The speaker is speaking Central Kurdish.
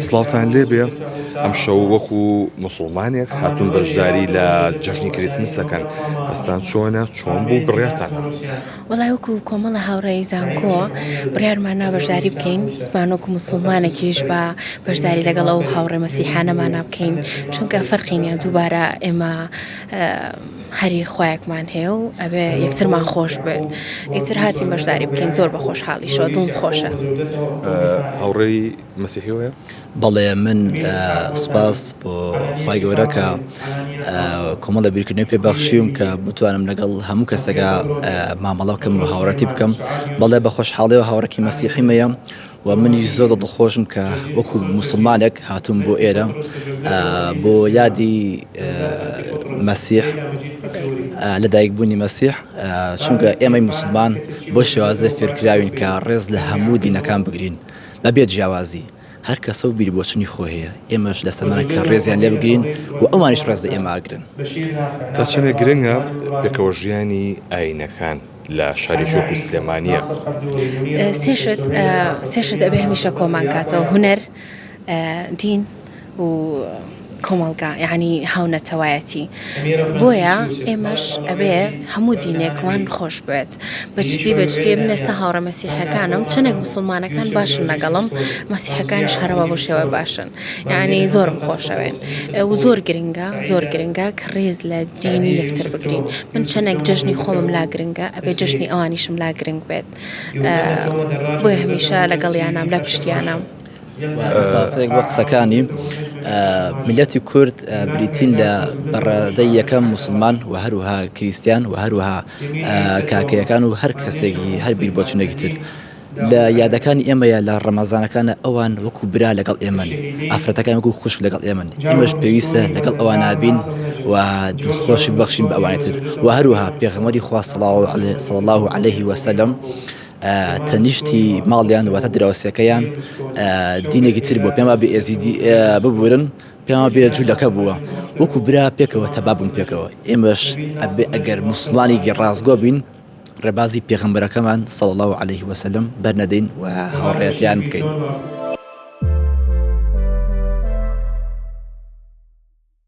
سڵاوتان لێبێ ئەمشەو وەکو موسڵمانێک هاتوون بەشداری لە جەژنی کریسمس دەکەن هەستان چۆنە چۆن بوو بڕیارتان؟ وەڵای وەکو کۆمەڵە هاوڕێی زانکۆ بڕیارمان نا بەشداری بکەین وتمان وەکو موسڵمانێکیش بە بەشداری لەگەڵ ئەو هاوڕێ مەسیحانەمانا بکەین چونکە فەرقی نیە دووبارە ئێمە هەری خوایەکمان هەیە و ئەبێ یەکترمان خۆش بێت ئیتر هاتین بەشداری بکەین زۆر بە خۆشحاڵیشەوە دڵم خۆشە. هاوڕێی مەسیحی هەیە؟ بەڵێ من سوپاس بۆ خوای گەورە کە کۆمەڵە بیرکردنەوەی پێ بەخشیوم کە بتوانم لەگەڵ هەموو کەسێکا مامەڵە بکەم و هاوڕێتی بکەم بەڵێ بە خۆشحاڵیەوە هاوڕێکی مەسیحیم هەیە و منیش زۆر دڵخۆشم کە وەکو موسڵمانێک هاتووم بۆ ئێرە بۆ یادی مەسیح لەدایکبوونی مەسیح چونکە ئێمەی موسڵمان بۆ شێوازە فێرکراوین کە ڕێز لە هەموو دینەکان بگرین بەبێ جیاوازی هەر کەسە و بیربۆچونی خۆی هەیە ئێمەش لەسەرمانە کە ڕێزیان لێ بگرین و ئەوانیش ڕێز لە ئێمە ئەگرن. تا چەندێک گرنگە پێکەوە ژیانی ئایینەکان لە شارێکی وەکو سلێمانییە؟ سێ شت سێ شت ئەبێ هەمیشە کۆمان کاتەوە هونەر، دین و کۆمەڵگا یانی هاونەتەوایەتی بۆیە ئێمەش ئەبێ هەموو دینێکمان خۆش بوێت بە جدی بە جدی من ئێستا هاوڕێ مەسیحەکانم چەندێک موسڵمانەکان باشن لەگەڵم مەسیحەکانیش هەرەوە بۆ شێوە باشن یعنی زۆرم خۆشەوێن و زۆر گرنگە زۆر گرنگە کە ڕێز لە دینی یەکتر بگرین من چەندێک جەژنی خۆمم لا گرنگە ئەبێ جەژنی ئەوانیشم لا گرنگ بێت بۆیە هەمیشە لەگەڵیانام لە پشتیانام. ئیزافەیەک بۆ قسەکانی میلەتی کورد بریتین لە بەڕادەی یەکەم موسڵمان و هەروها کریسیان و هەروها کاکەیەکان و هەر کەسێکی هەر بیر بۆچونێکی تر. لە یادەکانی ئێمەیە لە ڕەمەزانەکانە ئەوان وەکو برا لەگەڵ ئێمەن ئافرەتەکان وەکو خوشک لەگەڵ ئێمەن ئێمەش پێویستە لەگەڵ ئەوان نابین و دڵخۆشی بەخشین بە ئەوانی تر و هەروها پێغەمبەری خوا صلی الله علیه وسلم تەنیشتی ماڵیان واتە دراوسێکەیان دینێکی تر بووە پێم وابێ ئێزیدی ببورن پێم وابێ جولەکە بووە وەکو برا پێکەوە تەبابوون پێکەوە ئێمەش ئەبێ ئەگەر موسڵمانێکی ڕاستگۆ بین ڕێبازی پێغەمبەرەکەمان صلی اللە علیه وسلم بەرنەدەین و هاوڕێیەتیان بکەین.